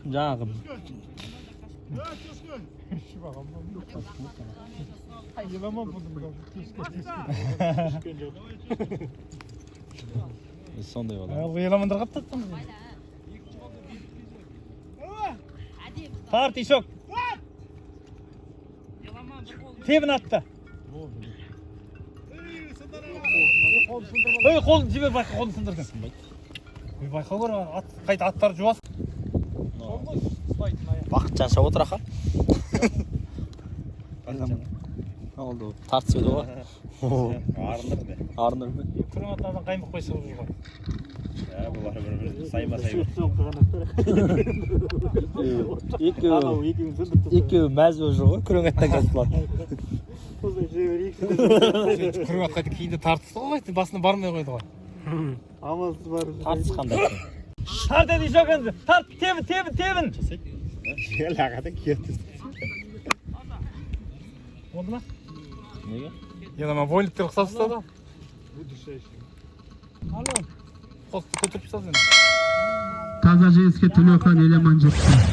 Жаңағы. Еламан бұның. Сондай бала. Еламандар қаптаттым. Тарт, ишок. Тебін атты. Ой, қолын жібер, байқа, қолын сындырдың. Ой, байқау көр, ат, қайта аттар жуас. Бақытжан шауып отыр, аха. Oldu. Тартысып еді ғой. Арындырды. Арындырып ма? Күрең аттардан қаймық қойса жүр ғой. Ja, бұлар бір бір сайма сай. Екеуі екеуі мәз болып жүр ғой, күрең аттан қалып қалады. Күрең ат қайта кейінде тартысты ғой, қайта басына бармай қойды ғой. Тартысқанда. Тарт деді ишок енді. Тарт, тебін, тебін, тебін. Лағата кетті. Болды ма? Неге? Еламан вольниктер ұқсап ұстады. Алло. Қосты көтеріп тастады енді. Таза жеңіске Төлеухан Еламан жетті.